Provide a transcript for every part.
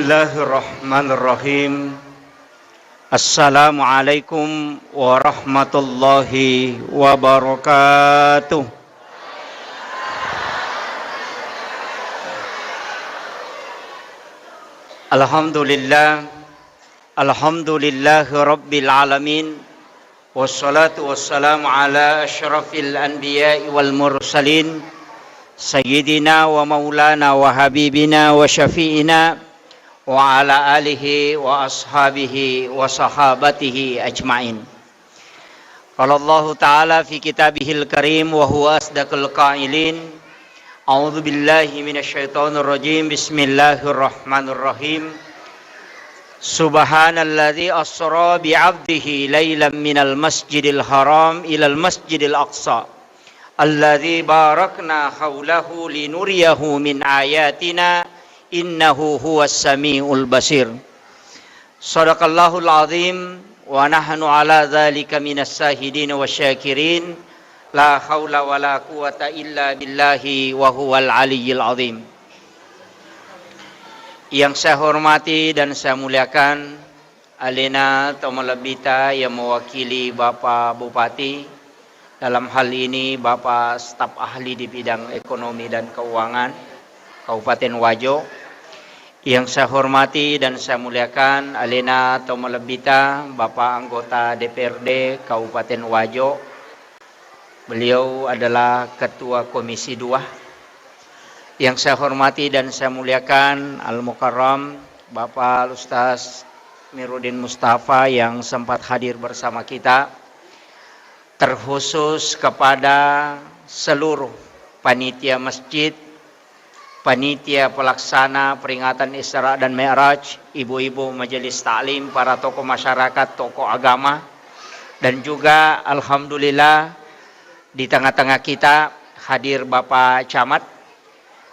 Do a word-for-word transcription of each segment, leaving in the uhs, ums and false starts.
Bismillahirrahmanirrahim. Assalamualaikum warahmatullahi wabarakatuh. Alhamdulillah. Alhamdulillahi rabbil alamin. Wassalatu wassalamu ala asyrafil anbiya'i wal mursalin, sayyidina wa maulana wa habibina wa syafi'ina wa ala alihi wa ashabihi wa sahabatihi ajma'in. Qala Allahu ta'ala fi kitabihil karim wa huwa asdaqul qailin. A'udzu billahi minasy syaithanir rajim. Bismillahirrahmanirrahim. Subhanalladzi asra bi 'abdihi lailan minal masjidil haram ilal masjidil aqsa alladzi barakna haulahu linuriyahu min ayatina innahu huwas samiul basir. Sadaqallahul azim wa nahnu ala dzalika minas syahidin wasyakirin. La haula wala quwwata illa billahi wa huwal aliyyil azim. Yang saya hormati dan saya muliakan, alena tau malebbita yang mewakili Bapak Bupati, dalam hal ini Bapak staf ahli di bidang ekonomi dan keuangan Kabupaten Wajo. Yang saya hormati dan saya muliakan, alena tau malebbita Bapak anggota D P R D Kabupaten Wajo. Beliau adalah Ketua Komisi dua. Yang saya hormati dan saya muliakan, Al-Mukarram Bapak Al-Ustaz Miruddin Mustafa yang sempat hadir bersama kita, terkhusus kepada seluruh panitia masjid, panitia pelaksana peringatan Isra dan Mi'raj, ibu-ibu majelis taklim, para tokoh masyarakat, tokoh agama, dan juga alhamdulillah di tengah-tengah kita hadir Bapak Camat.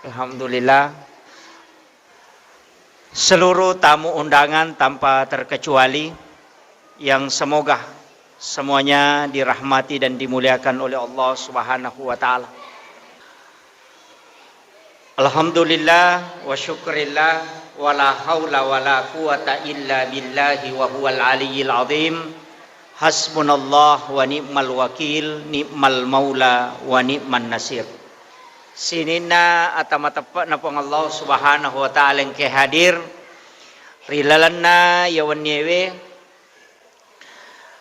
Alhamdulillah. Seluruh tamu undangan tanpa terkecuali, yang semoga semuanya dirahmati dan dimuliakan oleh Allah Subhanahu wa Ta'ala. Alhamdulillah wa syukrillah, wa la haula wa la quwata illa billahi wa huwal aliyyil azim. Hasbunallah wa ni'mal wakil, ni'mal maula wa ni'man nasir. Sininna ata mateppe'na Puang Allah Subhanahu wa Ta'ala engkae hadir ri lalenna iya wenniewe,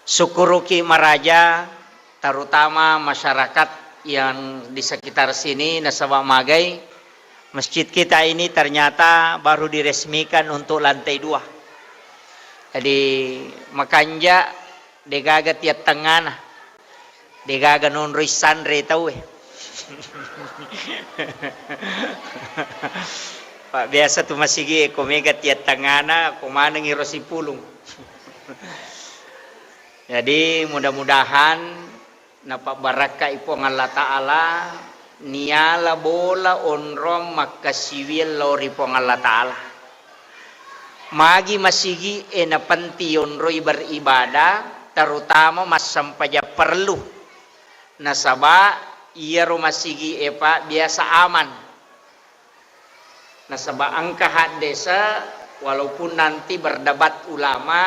sukkuruki maraja, terutama masyarakat yang di sekitar sini, nasaba magai masjid kita ini ternyata baru diresmikan untuk lantai dua. Jadi, makanja degaga tiattengngana, degaga nonroi sanre tauwe. Pak, biasa tu masigi e, ko mega tiattengngana, ko manengi ro sipulung. Jadi, mudah-mudahan napabbarakkai Puang Allah Ta'ala, niala bola onrong makkasiwiang lao ri Puang Allah Ta'ala. Magi masigi e napenti yonroi beribadah, terutama massempajang parellu. Nasaba iyaro masigi e, Pak, biasa aman. Nasaba engka haddese, walaupun nanti berdebat ulama,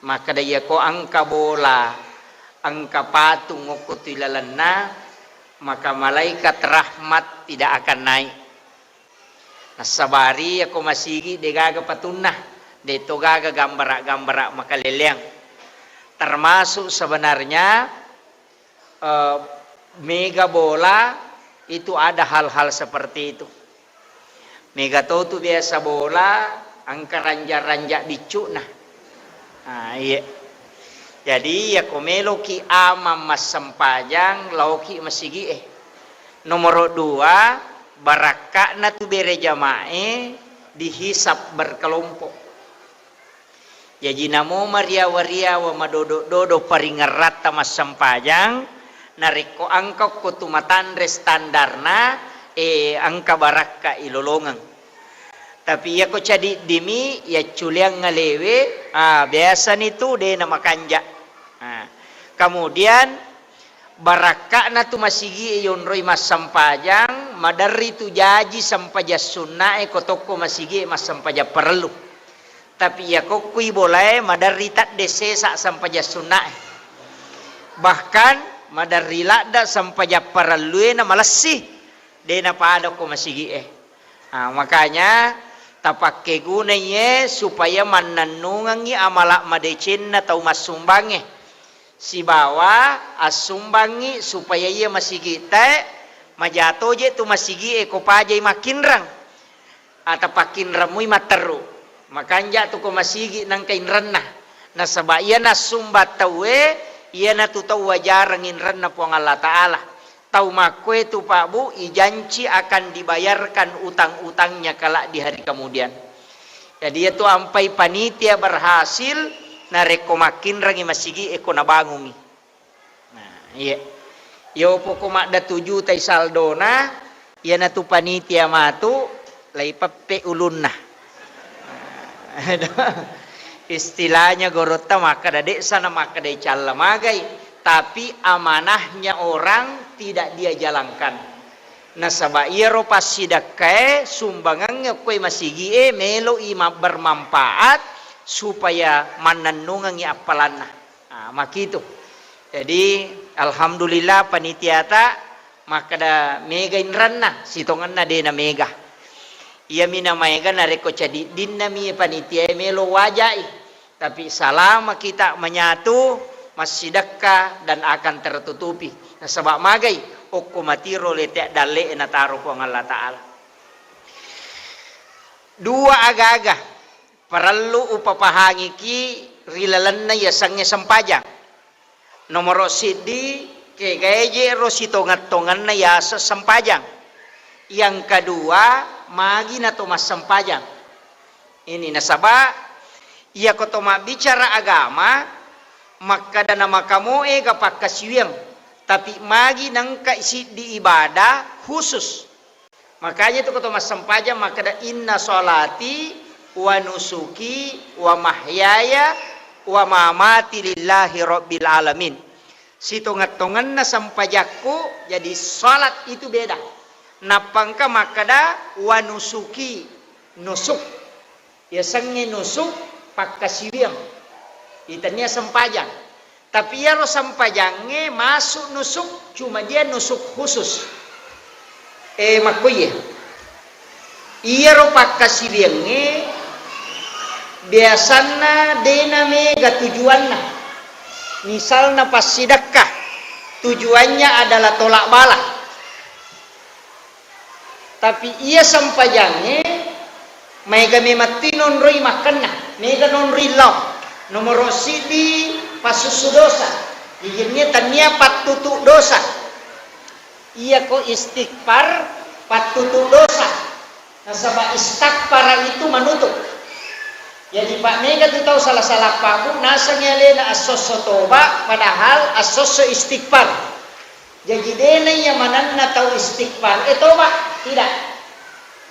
makkeda iyako engka bola, engka patung okko tu ilalenna, maka malaikat rahmat tidak akan naik. Nassabari iyako masigi degaga patunna, deto gaga gambara-gambara makaleleang. Termasuk sebenarnya eh, mega bola itu ada hal-hal seperti itu. Mega to tu biasa bola, engka ranja-ranja biccu'na. Ah, iya. Jadi, iyako meloki aman massempajang, laoki masigi e. Nomoro dua, barakka'na tu bere jamae dihisab berkelompok. Jaji namo mariawa-riawa, madodo-dodo paringeratta massempajang, narekko engka okko tu matanre standarna, eh, engka barakka ilolongeng. Tapi iyako cadiddimi, yacculeang ngalewe, ah, biasani tu de namakanja. Ah, kemudian, barakka'na tu masigi e yonroi massempajang, maderri tu jaji sempajang sunnae ko tokko masigi e massempajang parellu. Tapi iya kokkui bolae maderri tedde sesa sempajang sunnae. Bahkan maderri ladda sempajang parellue na malessi, de napada ko masigi'e. Ah, makanya tapakkegunaiye supaya mannennungengngi amala madecenna tau massumbangnge. Sibawa assumbangngi supaya iya masigi'tae majato je tu masigi'e ko pajai makkinreng. Atapakkinremmui matteru. Makanja tu ko masigi nengka inrenna. Nasaba iya nassumbang tauwe, iyanatu tau wajareng inrenna Puang Allah Ta'ala. Tau makkoe tu, Pak Bu, ijanci akan dibayarkan utang-utangnya kelak di hari kemudian. Jadi, iya tu ampai panitia berhasil narekko makkinrengi masigi e ko nabangungi. Nah, iya. Yo poko madda tuju tai saldona, iyanatu panitia matu, laipeppe ulunna. Istilahnya gorotta makkeda, de'sa na makkeda icalla magai, tapi amanahnya orang tidak dia jalankan. Nasaba iyaro passidekkae, sumbangangnge okkoe masigie, meloi ma-, bermanfaat supaya mannennungengngi appalanna. Ah, makitu. Jadi, alhamdulillah, panitiata makkeda mega inrenna, sitongenna de na mega. Iyami na maega narekko cadiddinna mi panitia e melo wajai. Tapi salama kita menyatu, massidekka dan akan tertutupi. Nasaba magai, okko matiro lete dalle nataro Puang Allah Ta'ala. Dua aga-aga parellu upapahangiki ri lalenna yasengnge sempajang. Nomoro siddi, kegae je ro sitongeng-tongenna yaseng sempajang. Yang kedua, magi nato massempajang. Ini nasaba, iyako to mabbicara agama, makkeda namakamoe ga pakkasiwiang, tapi magi nengka siddi ibadah khusus. Makanya tu ko to massempajang makkeda, "Inna sholati wa nusuki wa mahyaya wa mamati lillahi rabbil alamin." Sitongeng-tongenna sempajakku, jadi salat itu beda. Nappa engka makkeda, "Wa nusuki," nusuk. Yasengnge nusuk pakkasiwiang. Itennia sempajang. Tapi iyaro sempajangnge masuk nusuk, cuma dia nusuk khusus. Eh, makkuye. Iyaro pakkasiwiangnge biasanna dena mega tujuanna. Misalna passidekka, tujuannya adalah tolak bala. Tapi iya sempajangnge maega memang ti nonroi makkenna, mega nonroi lao. Nomoro siddi, passussu dosa. Iyennia tennia pattutu dosa. Iyako istighfar pattutu dosa. Nasaba istaghfara itu menutup. Jadi, Pak, mega tu tau sala-sala pabbu, nasengngi alena assosso toba, padahal assosso istighfar. Jaji, dena iya manenna tau istighfar, eh, toba, tidak.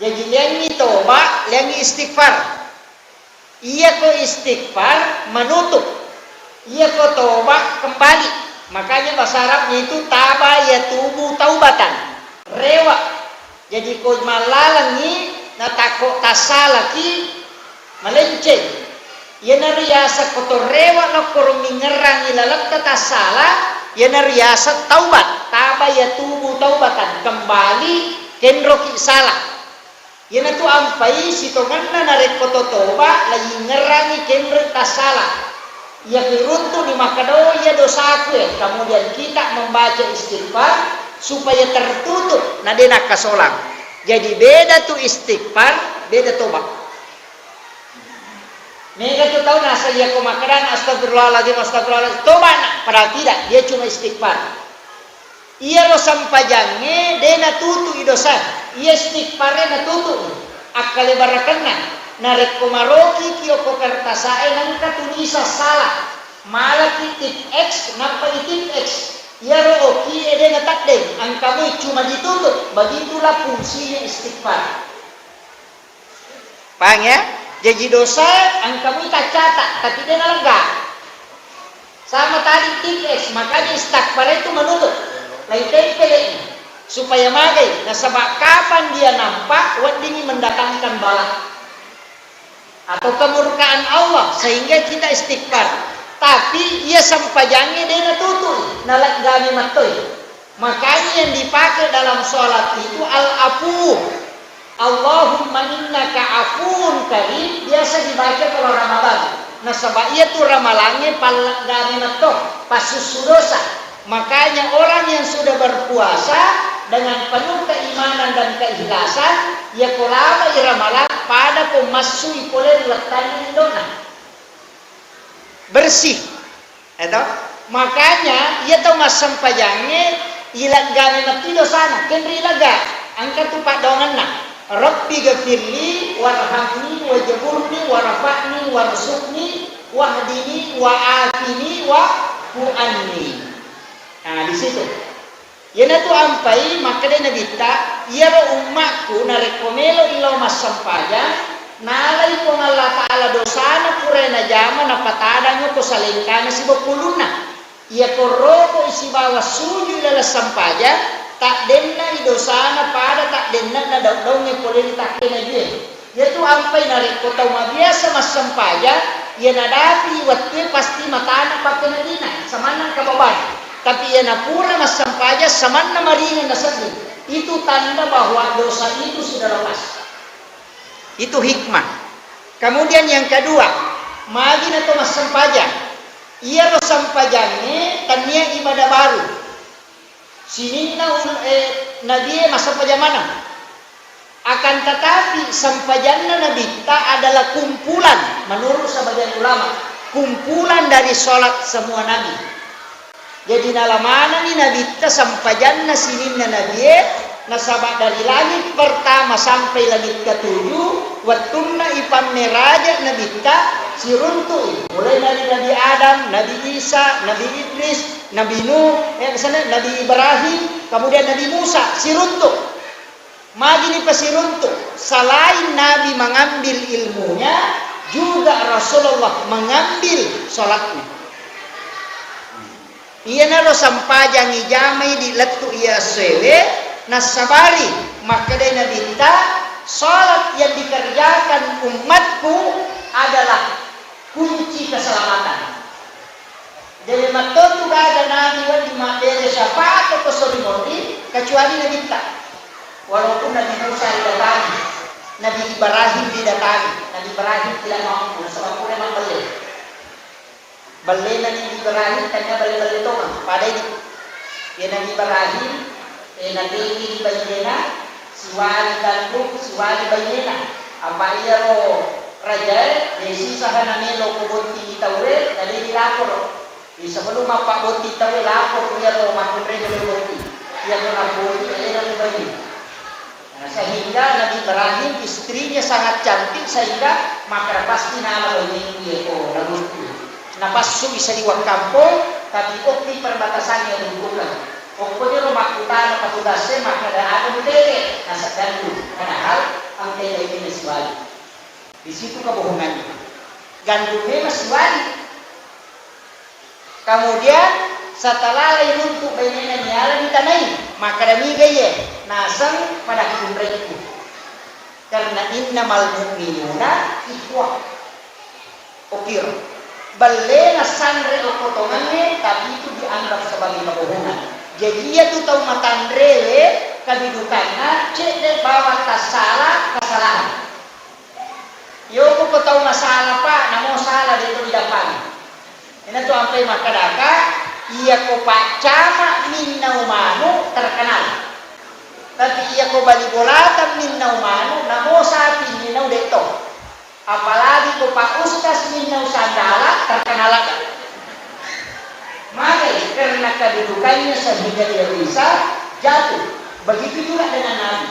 Jaji, liangngi toba, liangngi istighfar. Iyako istighfar menutup, iyako toba kembali. Makanya bahasa Arabnya itu taba yatubu taubatan. Rewa. Jadi ko mallalengngi natakko tassalaki malenceng. Iyana riaseng ko to rewa lokko ro mingngerangngi laletta tassala, iyana riaseng taubat. Taba yatubu taubatan, kembali kenroki salah. Iyanatu ampai sitongenna narekko to toba, la yingngerangngi kenroi tassala. Iya kiruntu'ni makkeda, "Oh, iya dosaku e." Kemudian kita membaca istighfar supaya tertutup, na de nakkasolang. Jadi beda tu istighfar, beda toba. Mega tu tau naseng iyako makkeda, "Astagfirullahaladzim, astagfirullahaladzim." Toba na, padahal tidak, dia cuma istighfar. Iyaro sempajangnge de natutu'i dosa, iya istighfare natutu'i. Akkalebarakenna, narekko marokiki okko kertasae nengka tulisan salah, malaki tip X, nappa i tip X. Iyaro okie de nateddeng, engka moi cuma ditutup. Begitulah fungsinya istighfar. Paham ya? Jaji dosa engka mui taccata, tapi de nalegga. Sama tadi tip X, makanya istighfar itu menutup. Lai tempeleni. Supaya magai, nasaba kapan dia nampak, weddingi mendatangkan bala. atau kemurkaan Allah sehingga kita istighfar. Tapi iya sempajangnge de' natutu, naleggami mattoi. Makanya yang dipakai dalam sholat itu al-afu. Allahumma innaka afuwun karim, biasa dibaca kalau Ramadan. Nasaba iya tu ramalangnge palleggami metto, passussu dosa. Makanya orang yang sudah berpuasa dengan penuh keimanan dan keikhlasan, iya ko laba i ramalang pada ko massui pole ri wettanna indo'na. Bersih. Eto? Makanya, iya tau massempajangnge, ileggami matti dosana, kenri lega, engka tu paddoangenna. Rabbi ghafirli warhamni wajburni warfa'ni warzuqni wahdini wa'afini wa'fu anni. Nah, di situ. Iyanatu ampai makkeda Nabitta, iyaro ummakku narekko melo'i lao massempajang, nalai Puang Allah Ta'ala dosana pura najama napatadang ko salengkana sibawa pulunna. Iyako roko sibawa suju laleng sempajang, taddenna i dosana pada taddenna na daung-daungnge pole ri takkena jue. Iyatu ampai narekko tau mabiasa massempajang, iya nadapi wettue pasti matana pakkenadina, samanna engka babang. Tapi iya napura massempajang, samanna maringeng nasedding. Itu tanda bahwa dosa itu sudah lepas. Itu hikmah. Kemudian yang kedua, magi nato massempajang. Iyaro sempajangnge tennia ibadah baru. Sininna ul-, eh, nabie massempajang maneng. Akan tetapi, sempajanna Nabitta adalah kumpulan, menurut sebagian ulama, kumpulan dari sholat semua nabi. Jadi, nalamanani Nabitta sempajanna sininna nabie, nasaba dari langit pertama sampai langit ketujuh, wettunna ipammeraja Nabitta, siruntu'i. Mulai dari Nabi Adam, Nabi Isa, Nabi Idris, Nabi Nuh, eh, misalnya Nabi Ibrahim, kemudian Nabi Musa, siruntu'. Magini pasiruntu', selain Nabi mengambil ilmunya, juga Rasulullah mengambil sholatnya. Iyanaro sempajang ijamai di lettu iya essoewe, nassabari makkedai Nabitta, sholat yang dikerjakan umatku adalah kunci keselamatan. Jadi, mattontu gaga nabi wedding mabbere syafaat ko esso ri munri, kecuali Nabitta. Walaupun Nabi Musa didatangi, Nabi Ibrahim didatangi, Nabi Ibrahim tidak mampu, nasaba pura mabbelle. Bellena Nabi Ibrahim, tennia belle-belle tongeng, pada idi. Iya Nabi Ibrahim, eh, nategi bainena, siwali gandum, siwali bainena. Apa iyaro rajae, de' sisaha namelo ko botting tauwe, na de' dilaporo. Di sebelum mappabbotting tauwe, laporo iyaro makkunrai botting. Iyaro nabbotting, eh, nabbotting bainena. Nah, sehingga Nabi Ibrahim istrinya sangat cantik sehingga makkeda pasti nala bainengku iya ko nabbotting. Napassui saliweng kampong, tapi okki perbatasannya ditentukan. Okkoniro makkutana petugasnya makkeda, "Aga muteke?" Naseng gandum. Padahal engkai bainena siwali. Di situ kebohongannya. Gandum memang siwali. Kemudian setelah lairuntu' bainena niala ditanai, makkeda niga iye, naseng pada kunraikku. Karena innamal mu'minuna ikhwah. Okiro. Belle nassanre okko tongengnge, tapi itu dianggap sebagai kebohongan. Jadi, iyatu tau matanrewe, kedudukanna cedde' bawang tassala, kesalahan. Yoko ko tau masala, Pak, namo sala de' to didapangi. Iyanatu ampai makkedaka, iyako paccama minnau manu terkenal. Tapi iyako bali bolata minnau manu, namo sapi minnau de' to. Apalagi ko Pak Ustaz minnau sandala terkenal aga. Magai karena kedudukannya sehingga dia bisa jatuh. Begitu juga dengan Nabi.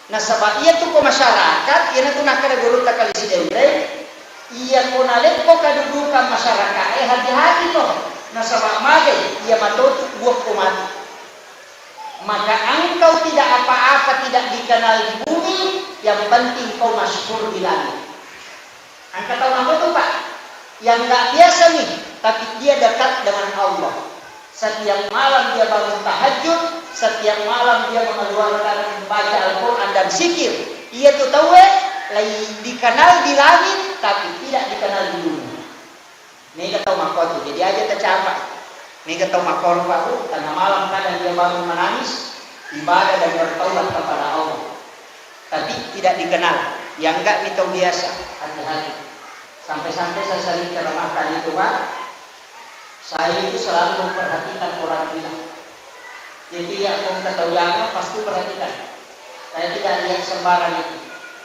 Nasaba iyatu ko masyarakat, iyanatu nakkeda gurutta Kali Sidenreng, iyako nalekko kedudukan masyarakae, hati-hati to. Nasaba magai, iya matotu buakko mati. Maka engkau tidak apa-apa, tidak dikenal di bumi, yang penting kau masyhur di langit. Engka tau matotu, Pak, yang nggak biasa nih, tapi dia dekat dengan Allah. Setiap malam dia bangun tahajud, setiap malam dia mengeluarkan baca Al-Quran dan zikir. Iyatu tauwe lai dikenal di langit Mega tau makkoro, Pak, Bu, tengah malam kadang dia bangun menangis, ibadah dan bertaubat kepada Allah. Tapi tidak dikenal. Yang enggak mi tau biasa, hati-hati. Sampai-sampai saya sering ceramahkan itu, Pak. Saya itu selalu memperhatikan orang gila. Jadi, ya, kau ketahui apa, pasti perhatikan. Saya tidak lihat sembarang itu.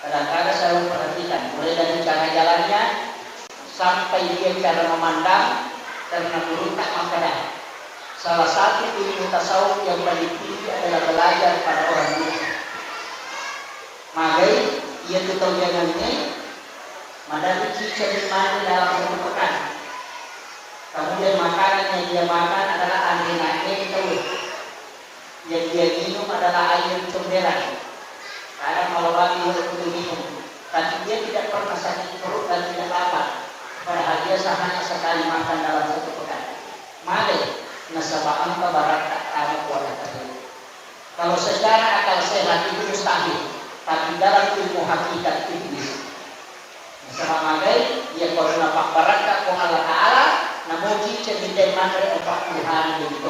Kadang-kadang saya memperhatikan, mulai dari cara jalannya, sampai dia cara memandang, karena gurutta makkeda, salah satu ilmu tasawuf yang paling tinggi adalah belajar pada orang gila. Magai, iya tu tau jangannya, maderri cicca di mana dalam satu pekan. Kemudian makanan yang dia makan adalah aneh-aneh itu. Yang dia minum adalah air comberan. Kadang malam hari waktu minum, tapi dia tidak pernah sakit perut dan tidak lapar. Padahal dia hanya sekali makan dalam satu pekan. Male, nasaba engka barakka ada kuala tadi. Kalau secara akal sehat itu mustahil, tapi dalam ilmu hakikat itu bisa. Nasaba magai, iya ko napabbarakka ko Allah Ta'ala, namoji ceddi manre empat puluh hari begitu.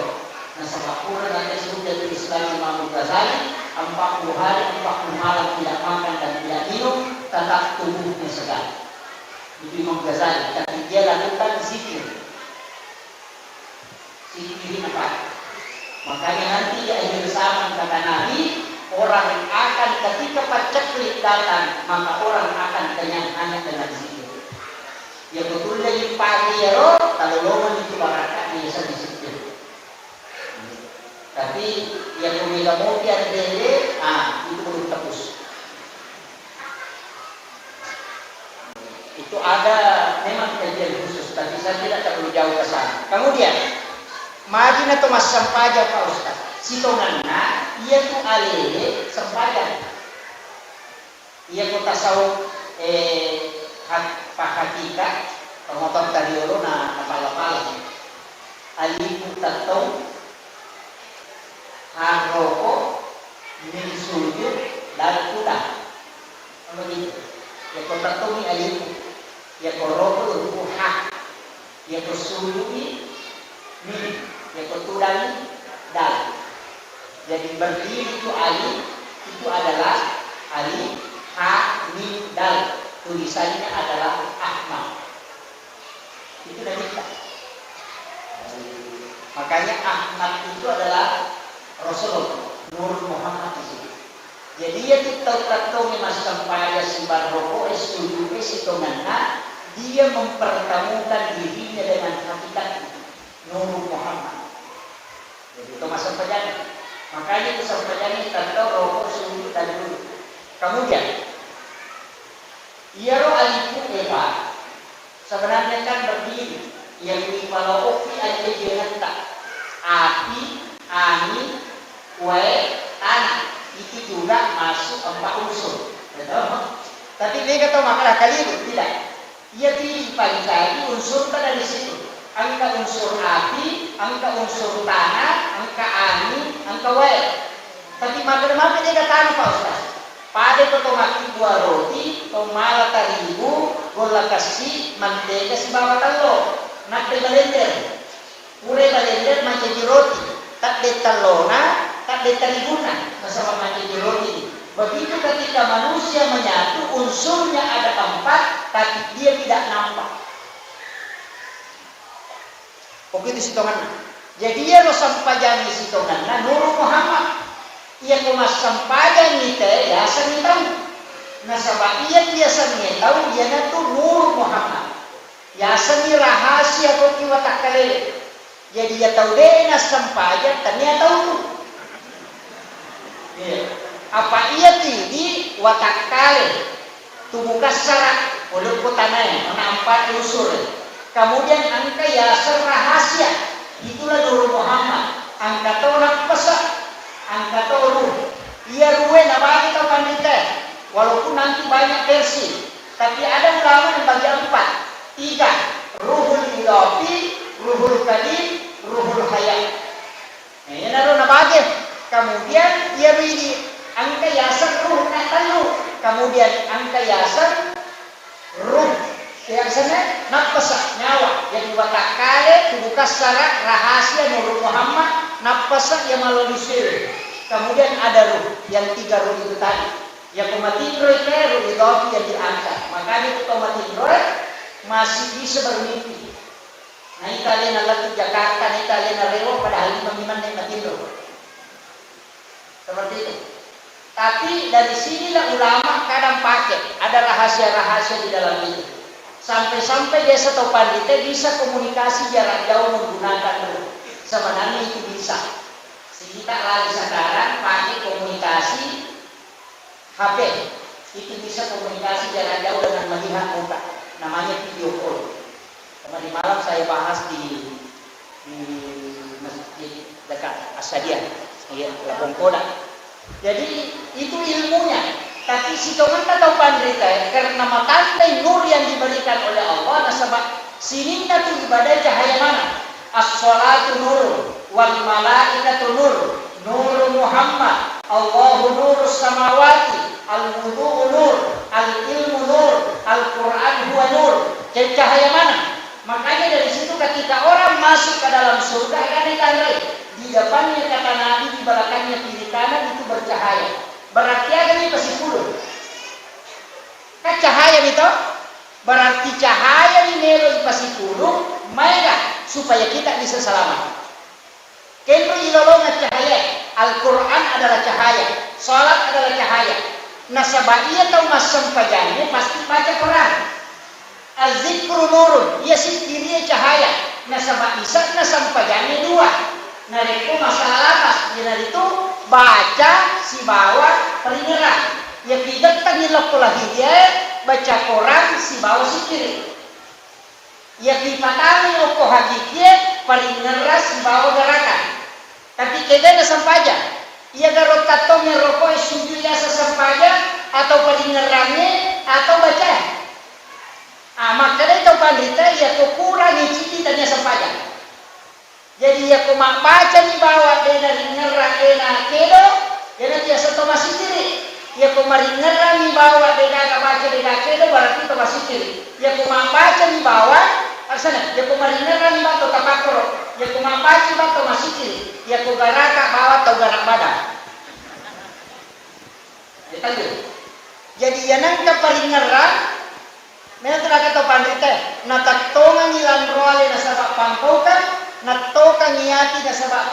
Nasaba pura nate Hujjatul Islam Imam Ghazali, empat puluh hari, empat puluh malam tidak makan dan tidak minum, tetap tubuhnya segar. Itu Imam Ghazali, tapi dia lakukan zikir. Zikir apa? Makanya nanti di akhir zaman kata Nabi, orang akan ketika paceklik datang, maka orang akan kenyang hanya dengan zikir. Ya betul dari pagi ya roh, kalau lomang itu barakka biasa di zikir. Tapi ya mega mopi dele, ah, itu belum tebus. Itu ada memang kajian khusus, tapi saya tidak terlalu jauh ke sana. Kemudian, magi na to massempajang, Pak Ustaz. Sitonganna, iya tu alele sempajang. Iya ko tasawuf, eh, hak-, pak hakikat, pengotor tadi dulu na, na pala-pala. Alifu tettong, harroko, min sujud, dan kuda. Begitu. Ya ko tettongi alifu. Ya ko roko huruf ha. Ya ko sujudi mim. Ya ko tudangi dal. Jadi berdiri itu alif, itu adalah alif, ha, mim, dal. Tulisannya adalah Ahmad. Itu Nabi kita. Makanya Ahmad itu adalah Rasulullah, Nur Muhammad di sini. Jadi, iya tu tau tettongi massempajang sibawa roko e, sujud e, sitonganna, dia mempertemukan dirinya dengan hakikat itu, Nur Muhammad. Jadi, itu massempajang. Makanya itu sempajang itu tau roko, sujud, dan duduk. Kemudian, iyaro alifu e, Pak, sebenarnya kan berdiri, yang dipalookki aja jenetta, api, angin, wae, tanah, itu juga masuk empat unsur. Betul? Tapi mega tau makkeda kaliru, tidak. Iya, tiwi pancari unsurta dari situ. Engka unsur api, engka unsur tanah, engka angin, engka wae. Tapi makkeda mami dega tanu, Pak Ustaz. Pada ko to makkibua roti, to mala tarigu, golla kessi, mantega sibawa tello. Nakke balender. Pura balender mancaji roti. Tadde tellona, tadde tariguna, nasaba mancaji roti. Begitu ketika manusia menyatu, unsurnya ada empat, tapi dia tidak nampak. Begitu sitonganna. Jadi, iyaro sempajangngi sitonganna Nuru Muhammad. Iya ko massempajangngi te, yasengngi tau. Nasaba iya tu yasengnge tau, iyanatu Nuru Muhammad. Yasengngi rahasia ko ki watakkalele. Jadi, iya tau de nassempajang, tania tau tu. Iya. Apa iya tu di watakkale. Tubuh kassara, poloppo tanae, mana empat unsur. Kemudian engka yaseng rahasia, itulah Nuru Muhammad. Engka to nappasa, engka to ruh. Iya ruhe nabagi tau pandita, walaupun nanti banyak versi, tapi ada ulama yang bagi empat, tiga, ruhul idafi, ruhul kadim, ruhul hayat. Nah, iyanaro nabage. Kemudian iyaro idi engka yaseng ruh na tellu. Kemudian engka yaseng ruh Yang sana nappasa nyawa, jadi watakkale tubuh kassara rahasia Nurul Muhammad, nappasa yang malu disewe. Kemudian ada ruh, yang tiga ruh itu tadi. Yang pematinro itu ruh itu yang diangkat. Makanya itu pematinro masih bisa bermimpi. Naita alena lettu Jakarta, naita alena rewe, padahal lima menit matinro. Seperti itu. Tapi dari sinilah ulama kadang pakai, ada rahasia-rahasia di dalam itu. Sampai-sampai biasa tau pandita bisa komunikasi jarak jauh menggunakan ruh. Sebenarnya itu bisa. Sehingga lagi sekarang pakai komunikasi H P itu bisa komunikasi jarak jauh dengan melihat muka, namanya video call. Tadi malam saya bahas di, di masjid dekat Asadia, iya, Labongkoda. Jadi itu ilmunya. Tapi sitongenna tau panrita, karena matandai nur yang diberikan oleh Allah, nasaba sininna tu ibadah cahaya mana? As-salatu nur, wal malaikatu nur, nuru Muhammad, Allahu nurus samawati, al-wudu'u nur, al-ilmu nur, Al-Quran huwa nur. Jadi cahaya mana? Makanya dari situ ketika orang masuk ke dalam surga, kan ditandai di depannya kata Nabi, di belakangnya kiri kanan itu bercahaya. Berarti ada nih pasipulung. Kan cahaya itu? Berarti cahaya ini melo ipasipulung, maega supaya kita bisa selamat. Kenro ilolongan cahaya, Al-Quran adalah cahaya, salat adalah cahaya. Nasaba iya tau massempajangnge pasti baca Quran. Azikru nurun, iya sikkirié cahaya, nasaba ise'na sempajangnge dua. Narekko masalah lapas, iyanaritu baca sibawa paringerang. Iya kigettengngi lokko lahiriaé, baca Quran sibawa sikkiri. Iya kipatangngi okko hakikié, paringerang sibawa garakan. Tapi kegana sempajang, iya garo tattong rokoé sujud yaseng sempajang, atau paringerangngé, atau bacaé. Ah, makkedai tau panrita, iyako kurangngi cidi tania sempajang. Jadi iyako mabbacani bawang dé naringerrang dé nakedo, iyanatu yaseng to masikkiri. Iyako maringerrangngi bawang dé gaga baca dé gakedo, berarti to masikkiri. Iyako mabbacani bawang, arsana, iyako maringerrangngi bawang to tapakkoro, iyako mabbacani bawang to masikkiri, iyako garaka bawang tau garak badang. Jadi, iya nengka paringerrang, ménatu naga tau panrita, natettongengngi lanroalé nasaba pangkaukang, nattokangngi ati nasaba